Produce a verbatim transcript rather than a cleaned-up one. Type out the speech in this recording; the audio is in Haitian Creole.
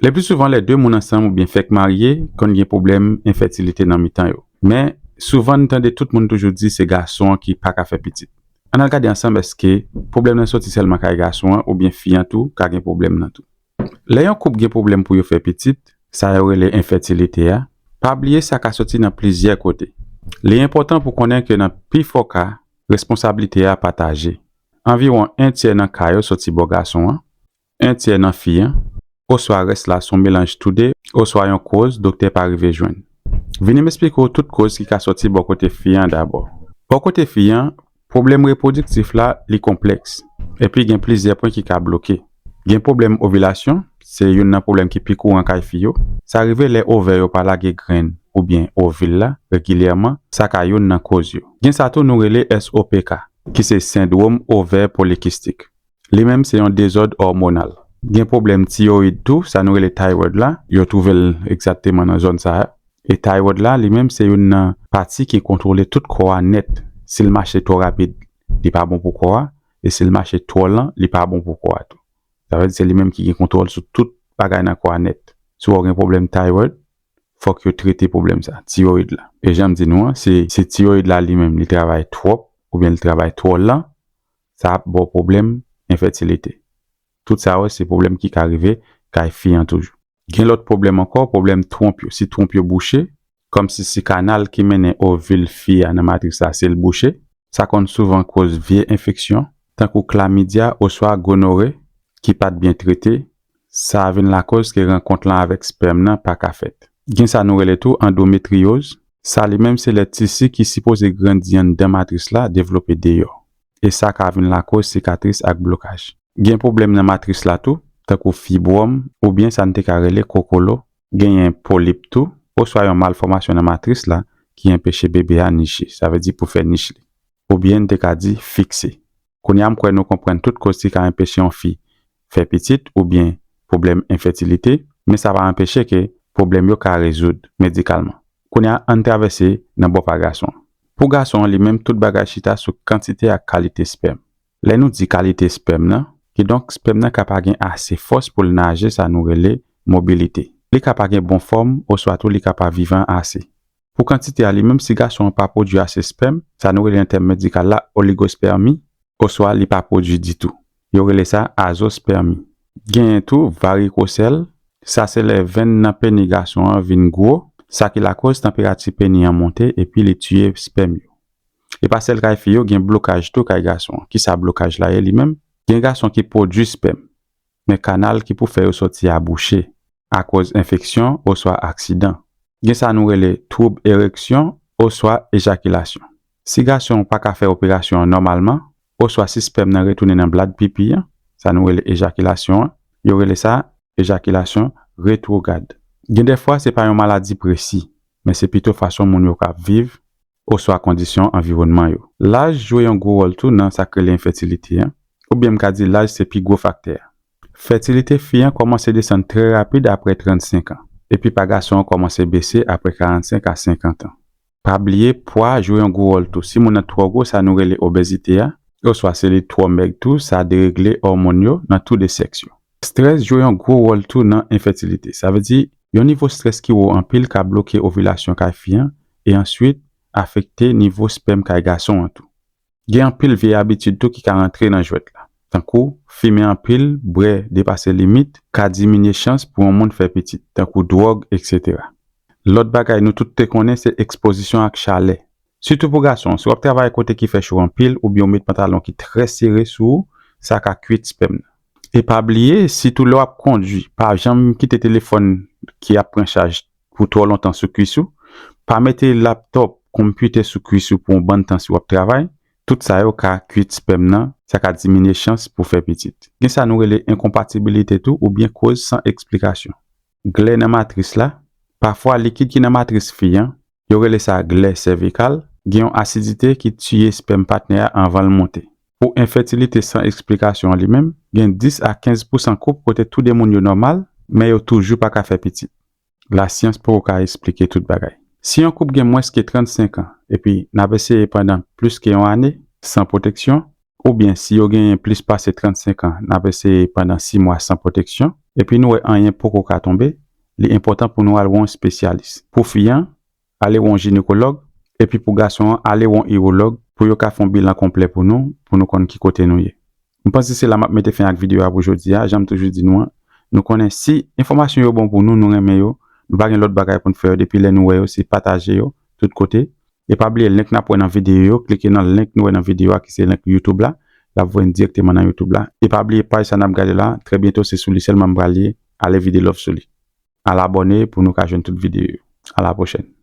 Le pli souvan, lè de moun ansanm oubyen fèk marye konn gen pwoblèm enfètilite nan mitan yo. Men, souvan n tande tout moun toujou di se gason an ki pa ka fè pitit. Ann al gade ansanm èske pwoblèm nan soti sèlman kay gason an oubyen fi an tou ka gen pwoblèm nan tou. Lè yon koup gen pwoblèm pou yo fè pitit, sa yo rele enfètilite a, pa bliye sa ka soti nan plizyè kote. Li enpòtan pou konnen ke nan pifò ka, responsablite a pataje. Anviwon en tyè nan ka yo soti bò gason an, en tyè nan fi an, oswa rès la se yon melanj tou de, oswa yon koz doktè pa rive jwenn. Vini m esplike w tout koz ki ka soti bò kote fi an dabò. Bò kote fi an, pwoblèm repwodiktif la, li konplèks. Epi gen plizyè pwen ki ka bloke. Gen pwoblèm ovilasyon, se youn nan pwoblèm ki pi kouran kay fi yo. Sa rive lè ovè yo pa lage grenn oubyen ovil la regilyèman, sa ka youn nan koz yo. Gen sa tou nou rele S O P K, ki se sendwòm ovè polikistik. Li menm se yon dezòd òmonal. Gen pwoblèm tiyoyid tou, sa nou rele thyroid la, yo twouve l egzakteman nan zòn sa a. E thyroid la, li menm se youn nan pati ki kontwole tout kò a nèt. Si l mache twò rapid, li pa bon pou kò a, e si l mache twò lan, li pa bon pou kò a tou. Sa vle di se li menm ki gen kontwòl sou tout bagay nan kò a nèt. Si w gen pwoblèm thyroid, fòk yo trete pwoblèm sa, tiyoyid la. E jan m di nou an, si, si tiyoyid la li menm li travay twòp, oubyen li travay twò lan, sa ap ba w pwoblèm enfètilite. Tout sa yo se pwoblèm ki ka rive kay fi an toujou. Gen lòt pwoblèm ankò, pwoblèm twonp yo. Si twonp yo bouche, kòmsi si kanal ki mennen ovil fi a nan matris la, si l bouche, sa konn souvan koz vye enfeksyon, tankou klamidya oswa gonore, ki pa t byen trete, sa vin lakòz ke rankont lan avèk spèm nan pa ka fèt. Gen sa nou rele tou andometriyoz. Sa li menm se lè tisi ki sipoze grandi anndan matris la devlope deyò. E sa ka vin lakòz sikatris ak blokaj. Gen pwoblèm nan matris la tou, tankou fibwòm, oubyen sa n te ka rele kokolo. Genyen polip tou, oswa yon malfòmasyon nan matris la ki anpeche bebe a niche, sa vle di pou fè nich li. Oubyen n te ka di fikse. Kounye a m kwè nou konprann tout koz ki ka anpeche yon fi fè pitit oubyen pwoblèm enfètilite, men sa pa anpeche ke pwoblèm yo ka rezoud medikalman. Kounye a ann travèse nan bò pa gason an. Pou gason an li menm, tout bagay chita sou kantite ak kalite spèm. Lè nou di kalite spèm nan, kidonk spèm nan ka pa gen ase fòs pou l naje sa nou rele mobilite. Li ka pa gen bon fòm oswa tou li ka pa vivan ase. Pou kantite a li menm, si gason an pa pwodui ase spèm, sa nou rele nan tèm medikal la oligospèmi, oswa li pa pwodui ditou. Yo rele sa azospèmi. Genyen tou varikosèl, sa se lè venn nan peni gason an vin gwo, sa ki lakòz tanperati peni an monte epi li tiye spèm yo. E pa sèl kay fi yo, gen blokaj tou kay gason an. Kisa blokaj la ye li menm? Gen gason ki pwodui spèm, men kanal ki pou fè yo sòti a bouche akòz enfeksyon oswa aksidan. Gen sa nou rele twoub ereksyon oswa ejakilasyon. Si gason an pa ka fè operasyon an nòmalman, oswa si spèm nan retounen nan blad pipi an, sa nou rele ejakilasyon an, yo rele sa ejakilasyon retwograd. Gen dèfwa se pa yon maladi presi, men se pito fason moun yo ka viv oswa kondisyon anviwònman yo. Laj jwe yon gwo wòl tou nan sa k rele enfètilite an, oubyen m ka di laj se pi gwo faktè a. Fètilite fi an kòmanse desann trè rapid apre trannsenk an, epi pa gason an kòmanse bese apre karannsenk a senkant an. Pa bliye, pwa jwe yon gwo wòl tou. Si moun nan twò gwo, sa nou rele obezite a, oswa si li twò mèg tou, sa deregle òmòn yo nan tou de sèks yo. Estrès jwe yon gwo wòl tou nan enfètilite. Sa vle di, yon nivo estrès ki wo anpil ka bloke ovilasyon kay fi an e answit afekte nivo spèm kay gason an tou. Gen anpil vye abitid tou ki ka rantre nan jwèt la, tankou fimen anpil, bwè depase limit, ka diminye chans pou yon moun fè pitit, tankou dwòg, etsetera. Lòt bagay nou tout te konnen se ekspozisyon ak chalè. Sitou pou gason, si w ap travay kote ki fè cho anpil oubyen w met pantalon ki trè sere sou ou, sa ka kwit spèm nan. E pa bliye, sitou lè w ap kondwi, pa janm kite telefòn ki ap pran chaj pou twò lontan sou kwis ou. Pa mete laptòp, konpitè sou kwis ou pou yon bann tan si w ap travay. Tout sa yo ka kwit spèm nan, sa ka diminye chans pou fè pitit. Gen sa nou rele enkonpatibilite tou oubyen koz san eksplikasyon. Glè nan matris la, pafwa likid ki nan matris fi an, yo rele sa glè sèvikal, gen yon asidite ki tiye spèm patnè a anvan l monte. Pou enfètilite san eksplikasyon an li menm, gen dis a kenz pousan koup kote tou de moun yo nòmal, men yo toujou pa ka fè pitit. Lasyans poko ka esplike tout bagay. Si yon koup gen mwens ke trannsenk an, epi n ap eseye pandan plis ke yon ane, san pwoteksyon, oubyen si yo genyen plis pase trannsenk an, n ap eseye pandan sis mwa san pwoteksyon, epi nou wè anyen poko ka tonbe, li enpòtan pou nou al wè yon espesyalis. Pou fi an, ale wè yon jinekològ, epi pou gason an, ale wè yon iwològ pou yo ka fè yon bilan konplè pou nou, pou nou konn ki kote nou ye. M panse se la m ap mete fen ak videyo a pou jodi a, jan m toujou di nou an. Nou konnen si enfòmasyon yo bon pou nou, nou renmen yo, nou pa gen lòt bagay pou n fè yo, depi lè nou wè yo, se pataje yo tout kote. E pa bliye link n ap wè nan videyo yo, klike nan link nou wè nan videyo a ki se link YouTube la, l ap voye n dirèkteman nan YouTube la. E pa bliye paj sa n ap gade la, trè byento se sou li sèlman m pral ye, ale vide love sou li. Al abòne pou nou ka jwenn tout videyo yo. A la pwochèn.